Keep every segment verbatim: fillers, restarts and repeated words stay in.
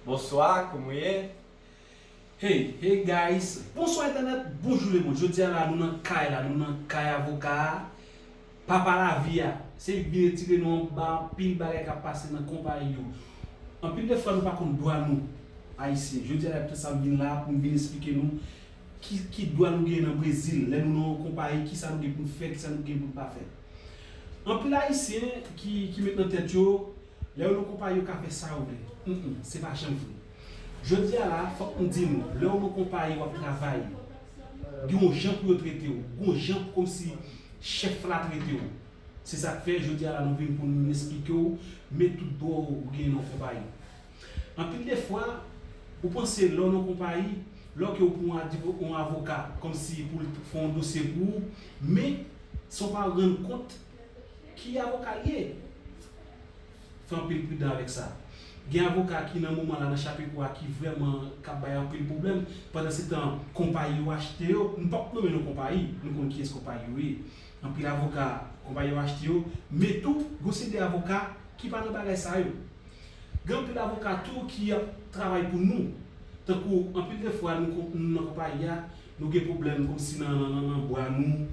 Bonswa, kòman w ye? Hey, hey guys, bonswa entènèt, bonjou lemonn. Jodi a la nou nan kay la, nou nan kay avoka a, papa lavi a. Se li k vin retire nou anba anpil bagay k ap pase nan konpayi yo. Anpil de fwa nou pa konn dwa nou, Ayisyen. Jodi a la, se sa m vin la pou m vin esplike nou ki, ki dwa nou genyen nan Brezil. Lè nou nan yon konpayi, kisa nou gen pou n fè, kisa nou gen pou n pa fè. Anpil Ayisyen ki, ki met nan tèt yo, lè yo nan konpayi yo ka fè sa yo vle. Mm, mm, se pa janm vre. Jodi a la, fòk m di nou, lè w nan konpayi w ap travay, gen yon jan pou yo trete w, gen yon jan pou kòmsi chèf la trete w. Se sa k fè, jodi a la, nou vin pou n esplike w, men tout dwa w ou genyen nan konpayi. Anpil de fwa, ou panse lè w nan konpayi, lè w ke w pran yon adivo- yon avoka, kòmsi pou l fè yon dosye pou ou, men san w pa rann kont ki avoka l ye. Fè anpil pridan avèk sa. Gen avoka ki nan moman la nan Chapeco a ki vrèman k ap bay anpil pwoblèm. Pandansetan, konpayi yo achte yo, m p ap nonmen non konpayi, nou konn kiyès konpayi yo ye. Anpil avoka, konpayi yo achte yo, men tou, gen yon seri de avoka ki pa nan bagay sa yo. Gen anpil avoka tou ki ap travay pou nou. Tankou anpil de fwa nou, nou nan konpayi a, nou gen pwoblèm kòmsi nan, nan, nan, nan bra nou.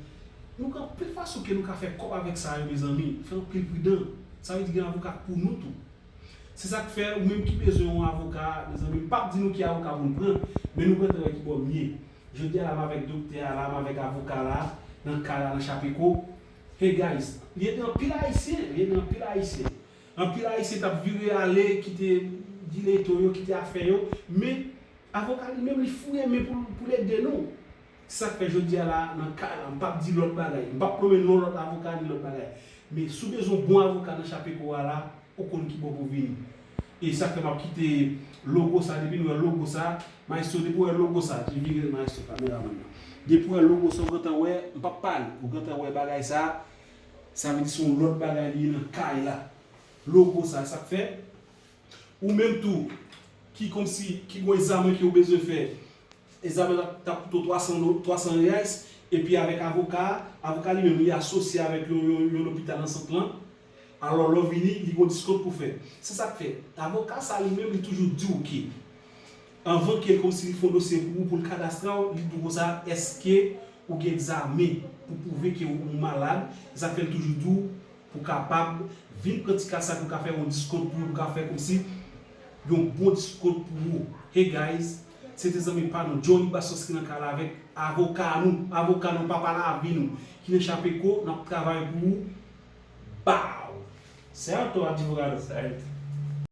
Nou gen anpil fason ke nou ka fè kòb avèk sa yo, mezanmi. Fè anpil pridan. Sa vle di gen avoka pou nou tou. Se sa k fè, ou menm ki bezwen yon avoka, mezanmi, m p ap di nou ki avoka pou n pran, men nou gentan wè ki bò m ye. Jodi a la, m avèk doktè a la, m avèk avoka la, nan kay la, nan Chapeco. Hey guys, li ede anpil Ayisyen, li ede anpil Ayisyen. Anpil Ayisyen t ap vire ale, kite dileto yo, kite afè yo, men avoka li menm li foure men pou, pou l ede nou. Se sa k fè jodi a la, nan kay la, m p ap di lòt bagay. M p ap nonmen non lòt avoka ni lòt bagay. Men si w bezwen yon bon avoka nan Chapeco a la, ou konn ki bò pou w vini. E sa k fè m ap kite logo sa, depi nou wè logo sa, maestro, depi w wè logo sa, di vire maestro, kameramann nan. Depi w wè logo sa, ou gentan wè, m p ap pale, ou gentan wè bagay sa, sa vle di se yon lòt bagay li ye nan kay la. Logo sa, sa k fè, ou menm tou, ki kòmsi, ki gon egzamen ke ou bezwen fè, egzamen la t ap koute w twa san do-, twa san reais, epi avèk avoka a, avoka li menm li asosye avèk yon, yon, yon lopital nan sant lan, alò lè w vini, li gon diskont pou fè. Se sa k fè, avoka sa li menm li toujou di w ke, anvan ke l kòmsi li fè yon dosye pou ou, pou l kadastre w, li di w konsa, èske ou gen egzamen pou pwouve ke ou malad? Se sa k fè l toujou di w, pou kapab vin pran ti kas sa pou ka fè yon diskont pou yo, pou ka fè kòmsi yon bon diskont pou ou. Hey guys, se te zanmi pa nou, Johnny Bassos ki nan kay la avèk avoka nou, avoka nou, papa lavi nou, ki nan Chapeco, n ap travay pou ou. Baw! Certo, advogado? Certo.